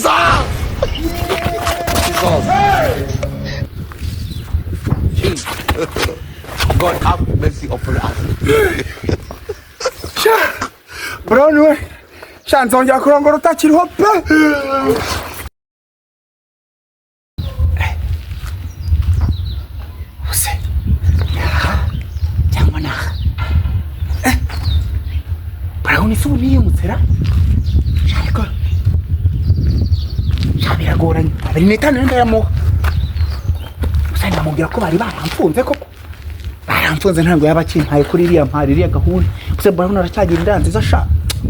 Jesus! Jesus! God have mercy upon us. Brown we, sha nzongera kurongora utakiriho pe. Use naha cyangwa naha? Brown se ubu niyimutse ra? Sha ariko sha biragoranye, 25 ndayamuha gusa ndamubwira ko bari baramfunze koko, baramfunze, ntabwo yaba akimpaye kuri iriya mpari, iriya gahunda. Gusa Brown aracyagira inda nziza sha.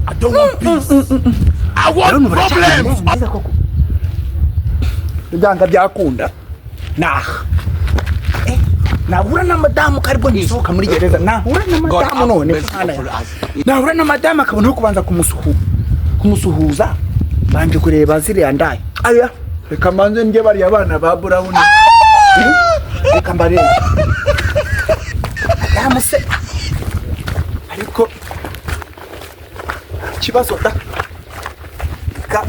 I don't want peace. I want Brown baracyagira problems. inda nziza koko, byanga byakunda naha. Nahura na madamu ko aribwo ngisohoka muri gereza, nahura na God madamu have none mercy Mana upon ya. us. Nahura na madamu akabona aho kubanza kumusuhuza, banje kureba ziriya ndaya. Aya, reka mbanze ndye bariya bana ba Brown. Reka mbarebe madamu se, ariko ikibazo da, reka.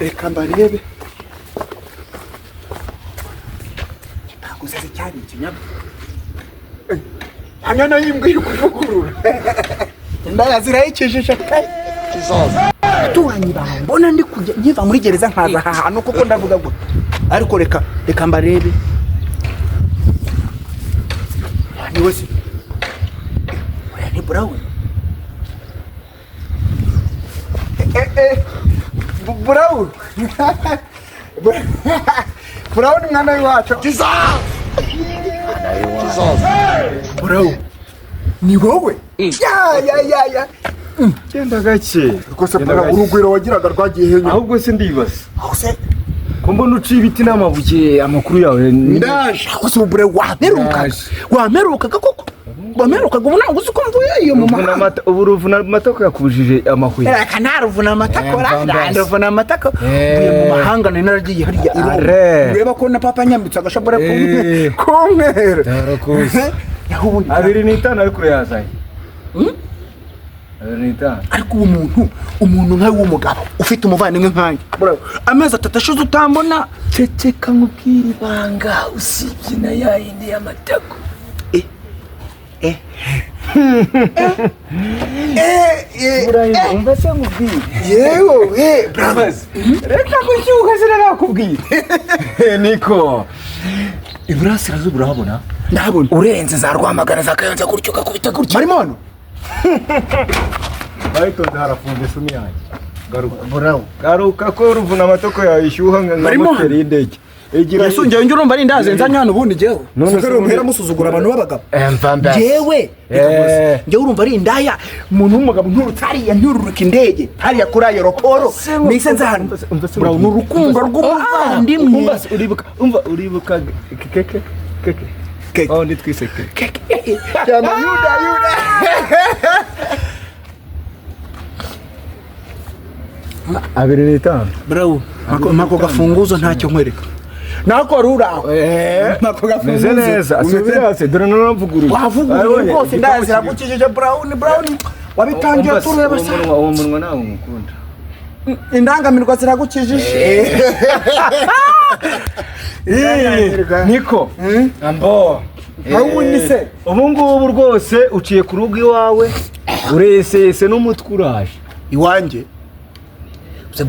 Reka mbarebe. Ntabwo se cyari ikinyabwa hanyuma nayo imbwa iri kuvugurura indaya zirayikijije pe. Jesus. Abaturanyi bawe mbona ndi kujya nkiva muri gereza nkaza aha hantu kuko ndavuga ngo ariko reka mbarebe niwe se, uriya ni Brown. Brown, Brown, mwana w'iwacu. Jesus! Jesus! Brown, ni wowe? Ya ya ya ya. Genda gake. Rwose Genda Brown, gake. urugwiro wagiraga rwagiye henyine? Ahubwo se ndibaza Aho se? ko mbona uciye ibiti n'amabuye, amakuru yawe Ndaje. Aho se ubure wamperukaga? Ndaje. Wamperukaga koko, wamperukaga. Ubu ntabwo uzi ko mvuye iyo mu Ruvuna mahanga? ubu ruvuna amatako yakubujije amahwemo. Reka, ntaruvuna amatako. Mvambasi. Ntaruvuna amatako. Mvuye mu mahanga, nari naragiye hariya i Roma. Are. Ureba ko na papa nyambitse agashabure k'umweru. Darakuzi. Naho ubundi 25 ariko urayazanye, 25. Ariko ubu umuntu nkawe w'umugabo ufite umuvandimwe nkanjye, bro, amezi 3 ashize utambona. Ceceka nkubwire ibanga, usibye na ya yindi y'amatako. Eh eh. Umva se nkubwire. Yewe eh bravo. Reka gushyuha, sinanakubwira niko iburasirazuba urahabona? Ndahabona. Urenze za Rwamagana, za Kayonza gutyo, ukakubita gutyo. Barimo hano. Bayitonze, harafunze ishumi yanjye. Garuka. Bravo. Garuka ko ruvuna amatako yawe ishyuha nka Barimo moteri y'indege igira. Yesu, njyewe njye urumva ari indazi nzanye hano ubundi njyewe None se sukari umuhera musuzugura abantu b'abagabo. Mvambasi. Njyewe njyewe urumva ari indaya, umuntu w'umugabo nturutse hariya, ntururuka indege hariya kuri aéroport, nahise nza hano. Bro, ni urukundo rw'umuvandimwe. Umva se, uribuka, umva, uribuka keke keke? Keke. Oh, ndi twise keke. Cyane, yuda yuda. 25. Bro, mako gafunguzo, ntacyo nkwereka nako wari uri aho. Mako Meze gafunguzo. neza, subira se, dore naravuguruye. Wavuguruye rwose, indaya ziragukijije. Brown, Brown, wabitangiye tureba se. Uwo munwa ntawo ngukunda. Indangamirwa ziragukijije. Niko ambo. Aho ubundi se? Ubu ngubu rwose uciye ku rugo iwawe, uresese n'umutwe uraje. Iwanjye se?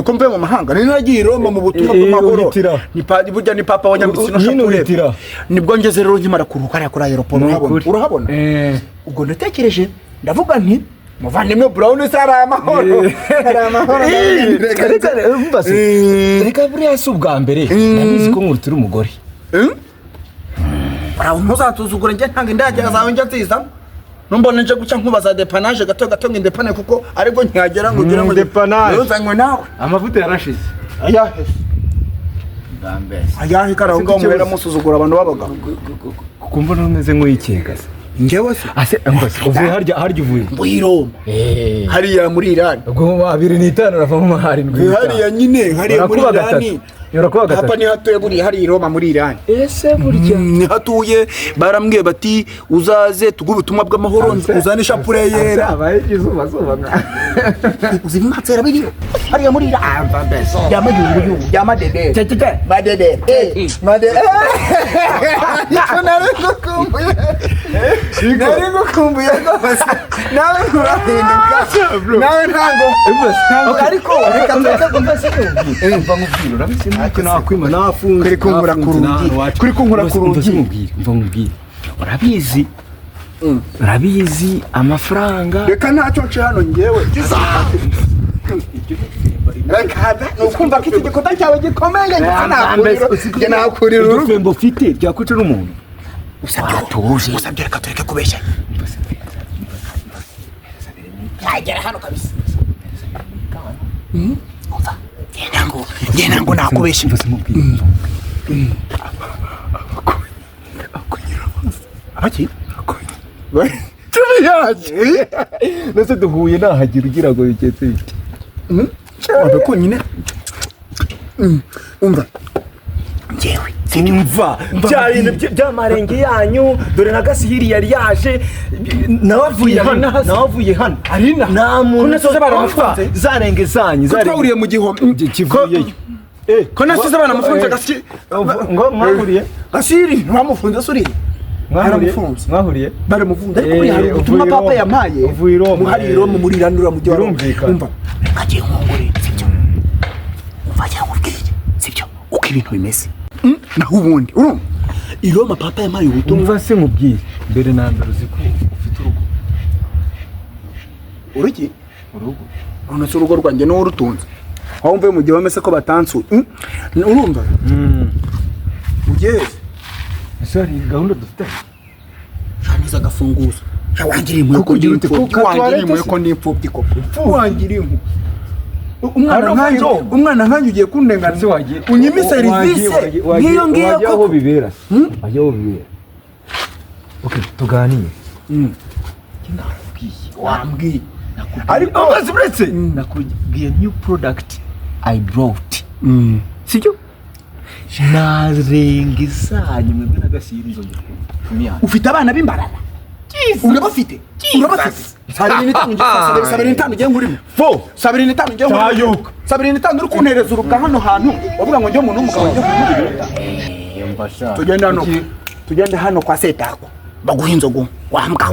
Ko mvuye mu mahanga, nari naragiye i Roma mu butumwa bw'amahoro. Uhitira. Ni burya ni papa wanyambitse ino Nyine shapure. uhitira. Nibwo ngeze rero, nkimara kuruhuka hariya kuri aéroport. Ni Urahabona? ukuri. Urahabona? Ubwo ndatekereje, ndavuga nti muvandimwe Brown se ari amahoro, ari amahoro. Reka, umva se, reka, buriya si ubwa mbere, ndabizi ko nkurutira umugore. Brown, ntuzatuzugure, njye ntanga indaya zawe njya nzizamo. Numbona nje guca nkubaza dépannage gato gato ngo indepane, kuko aribwo nkihagera ngo ugire ngo Dépannage. Uzanywe nawe. Amavuta yarashize. Ayahe? Ayahe kari aho ngaho muhera musuzugura abantu b'abagabo? Kumva umeze nk'uwikeka se? Njyewe se? Ase umva se, uvuye harya uvuye? Mvuye i Roma, hariya muri Irani. Ubwo 25 uravamo 75. Hariya nyine, hariya muri Barakuba Irani. Yora kuwa Papa gatatu. niho atuye buriya, hari i Roma muri Irani. Ese burya Niho atuye. Barambwiye bati uzaze tuguhe ubutumwa bw'amahoro, uzane ishapure yera. Abaye izuba zuba nka Uzi ibimansera biriyo hariya muri Irani bya mayunguyungu, bya madederi madederi, madederi. Icyo nari ngukumbuye, nari ngukumbuye rwose. Nawe nturahinduka, nawe ntabwo ariko reka tureke. Umva se nkubwire, umva nkubwire, urabizi ntacyo nakwima, nafunze. Kuri kunkura ku rugi. Kuri kunkura ku rugi. Nkubwire, umva nkubwire, urabizi, urabizi amafaranga. Reka ntacyo nce hano ngewe. Reka da, ni ukumva ko iki gikuta cyawe gikomeye, ndetse nakurira, njye nakurira urugo. Igifembo mfite byakwica n'umuntu. Usabye, usabye, reka tureke kubeshya. Nagera hano kabisa. Umva, njye ntabwo nakubeshya. Umva se nkubwire, umva. Abaki? Cumi yacu ndetse duhuye nahagira ugira ngo bigeze bite? Wumva ko nyine, umva njyewe. Umva, bya bintu by'amarenge yanyu, dore na Gasihiri yari yaje, nawe avuye hano, nawe avuye hano. Arina. Nta muntu Ko nasize baramufunze? Za renge zanyu Ko twahuriye mu gihome? Kivuyeyo. Ko nasize banamufunze gasi? Ngo mwahuriye? Gasiri ntibamufunze se uriya? Mwahuriye? Baramufunze. Mwahuriye? Baramufunze, ariko buriya hari Eh, ubutumwa uvuye i papa Roma. yampaye. Uvuye i Roma, Hari i eh. Roma muri Irani, uriya mujyi wa Roma. Birumvikana. Umva, reka ngiye nkongore, sibyo? Umva, ngiye nkubwire, sibyo, uko ibintu bimeze. Naho ubundi urumva i Roma papa yampaye ubutumwa. Umva se nkubwire, mbere na mbere uzi ko ufite urugo? Urugi? Urugo. None se urugo rwanjye niwo urutunze? Aho mvuye mu gihome se ko batansuye? Urumva ugeze. Ese hari gahunda dufite? Shaniza agafunguzo. Wangiriye impuhwe ko Kuko ndi ugira uti, imfubyi. ko Wangiriye toilette impuhwe se? ko ndi imfubyi koko? Wangiriye impuhwe, umwana Hano nkanjye, muri Roma. umwana nkanjye ugiye kundengana, Ese wagiye unyime serivisi nk'iyo ngiyo wagiye aho koko? bibera se, wagiye aho bibera. Okay, tuganire. Njye narakubwiye. Wambwiye. Ariko amazi uretse nakubwiye new product I brought, sibyo? Narenga izanyu mwebwe na Gasiri nzongera kumiyana. Ufite abana b'imbarara, urabafite, urabafite. 75 ngiye, 75 ngiye nkurimo. Fo. 75 ngiye nkurimo. Tayuka. 75 uri kuntereza uruka hano hantu wavuga ngo njye umuntu w'umugabo njye kumubiri. Tugende hano, tugende hano kwa Setako baguha inzoga wambwa.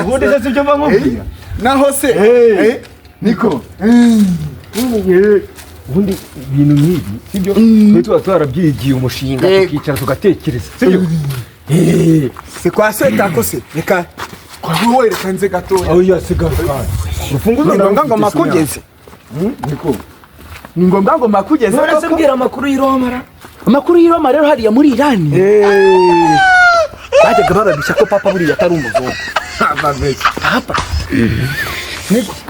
Ubundi se sibyo mba nkubwira? Naho se Eh, niko ubundi ibintu nk'ibi sibyo, twe tuba twarabyigiye umushinga, Yego. tukicara tugatekereza, sibyo? Si kwa Setako se? Reka wowe, reka nze gatoya. Aho yasigaruka urufunguzo. Ni ngombwa ngo makugeze? Niko. Ni ngombwa ngo makugeze None se koko? mbwira amakuru y'i Roma ra. Amakuru y'i Roma rero, hariya muri Irani bajyaga bababeshya ko papa buriya atari umuzungu. Papa.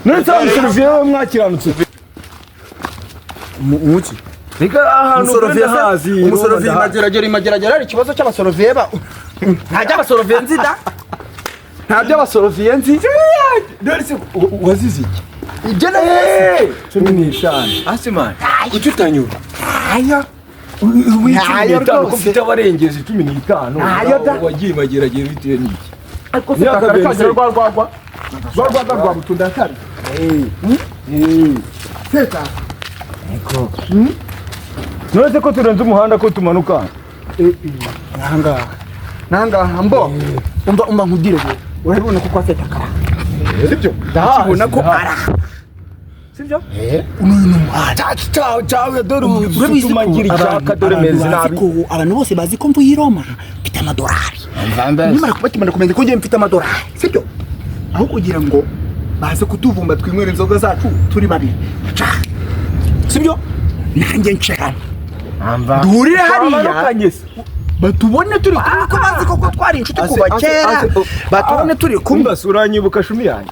None se wa we mwakiranutse? Umuki? Reka ahantu Umusoroviye ugenda hazi. Umusoroviye imageragere, imageragere hari ikibazo cy'abasoroviye ba, nta by'abasoroviye nzi da, nta by'abasoroviye nzi. None se wazize iki? Ibyo nabizi. 15 asimani, kuki utanyura? Ntayo. Cumi Ntayo n'itanu ko rwose. mfite abarengeje 15. Ntayo da. Wagiye imageragere bitewe n'iki? Ariko se Myaka kakara benzi. kagira rwa rwagwa, rwa rwagwa rwa butunda kare seta. None se ko turenze umuhanda, ko tumanuka? Nangaha, nangaha mbo. Umva, umva nkubwire rero, urabibona ko kwa seta kara, sibyo? Ndahazi, Ukibona ko ndahazi. ara, sibyo? Uno ni umuhanda. Cyawe dore. Urabizi ko ngira icyaka, dore abantu meze bazi nabi. ko abantu bose bazi ko mvuye i Roma mfite amadolari. Nimara kubatimana kumenya ko ngiye mfite amadolari, sibyo? Aho kugira ngo baze kutuvumba twinywera inzoga zacu turi babiri, ca, sibyo? Nanjye ncerana duhurire hariya. Twamanukanye se. Batubone turi kumwe, ko bazi koko twari inshuti kuva kera, batubone turi kumwe. Umva se, uranyibuka shumi yanjye?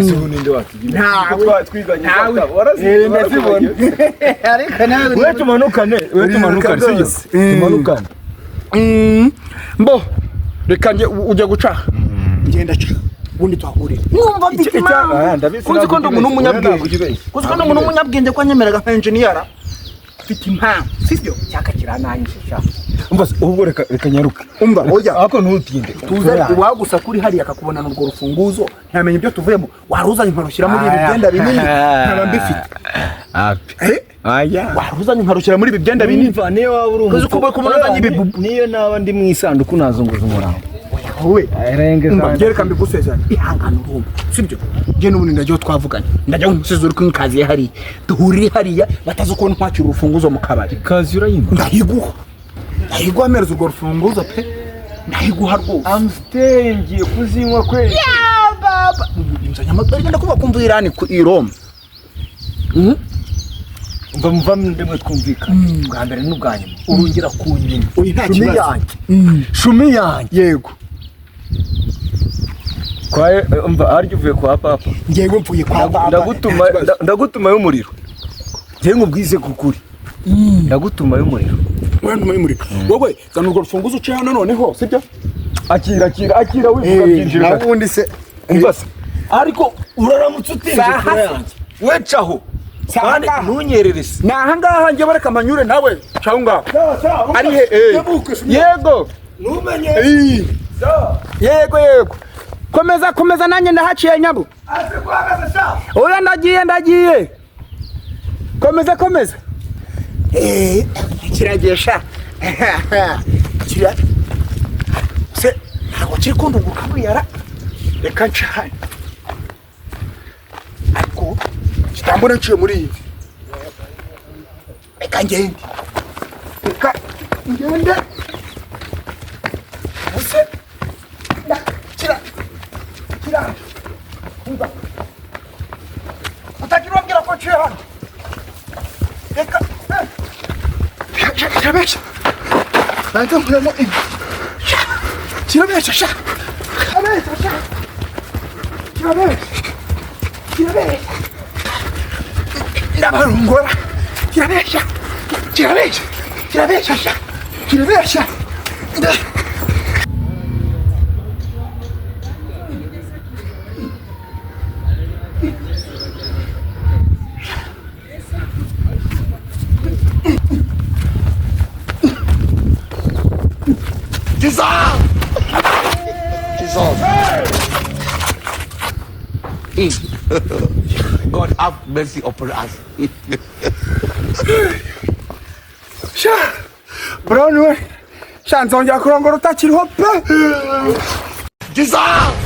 Ese ubu ninde watugina? Ntawe. Twiganye. Ntawe. Warazi. Ndazibona ariko nawe. We tumanukane, we tumanukane, sibyo? Rwose. Tumanukane. Mbo reka njye ujya guca, ngenda ca. Ubundi twahurira. Numva mfite Icya- impamvu. Ah, ndabizi, Kuzi ko ndi ntabwo umuntu ujya ubeshya. w'umunyabwenge. Ntabwo ujya ubeshya. Kuzi ko ndi umuntu w'umunyabwenge ko anyemeraga nka enjeniyara. Mfite impamvu, sibyo? Cyaka kiranangije sha. Umva se, ubwo reka reka nyaruke. Umva, oya. Ariko ntutinde. Tuze uwagusa kuri hariya akakubonana urwo rufunguzo, ntiyamenya ibyo tuvuyemo. Waruzanye nkarushyira muri ibi byenda binini, nkaba mbifite. Api. Eh? Aya. Waruzanye nkarushyira muri ibi byenda binini. Umva, niyo waba uri Kuzi ko kubona azanye ibibubu. Niyo naba ndi mu isanduku nazunguza umurambo. Wowe. Erenge. Umva, byereka mbigusezeranye. Ihangane urumva, sibyo? Njye n'ubundi ndajya aho twavuganye, ndajya umusizi uri kumwikaziye hariya, duhurire hariya, batazi ukuntu nkwakira urufunguzo mu kabari. Kazi urayimba. Ndayiguha, ndayiguha, mpereza urwo rufunguzo pe, ndayiguha rwose. Amstel ngiye kuzinywa kweli. Baba inzanye amadorari, ngenda kuba kumva Irani ku i Roma. Umva, muva ndemwe twumvikana. Bwa mbere n'ubwa nyuma. Urongera kunyina. Oya, nta Shumi kibazo. yanjye. Shumi yanjye. Yego. Kwa umva, harya uvuye kwa papa. Ngewe mvuye kwa baba. Ndagutuma ndagutuma y'umuriro. Ngiye nkubwize kukuri. Ndagutuma y'umuriro. Urantuma y'umuriro wowe, zana urwo rufunguzo uce hano noneho, sibyo? Akira, akira, akira, wivuga byinjira. Ubundi se Umva se. Ariko uraramutse utinze Saha kure se. yanjye. Wecaho. Saha Kandi ngaha. ntunyerere se. Ni ahangaha njye, bareka amanyure nawe caho ngaho ari he eh. Yego. Ntumenye. Eh. Yego, yego, komeza, komeza, nanjye ndahaciye nyabu. Oya, ndagiye, ndagiye, komeza, komeza. Eh, kiragiye sha, kira se ntabwo kiri kundunguka buriya. Reka nce hano, ariko kitambona nciye muri iyi nzu. Reka ngende, reka ngende. Use kira kira, umva, utagira ubabwira ko nciye hano. Reka kirabeshya, banza nkuremo ibi. Kirabeshya sha, kirabeshya sha, kirabeshya, kirabeshya, ndabarongora. Kirabeshya, kirabeshya, kirabeshya sha, kirabeshya. Jesus! Jesus! God have mercy upon us. Sha Brown we, sha, nzongera kurongora utakiriho pe. Jesus!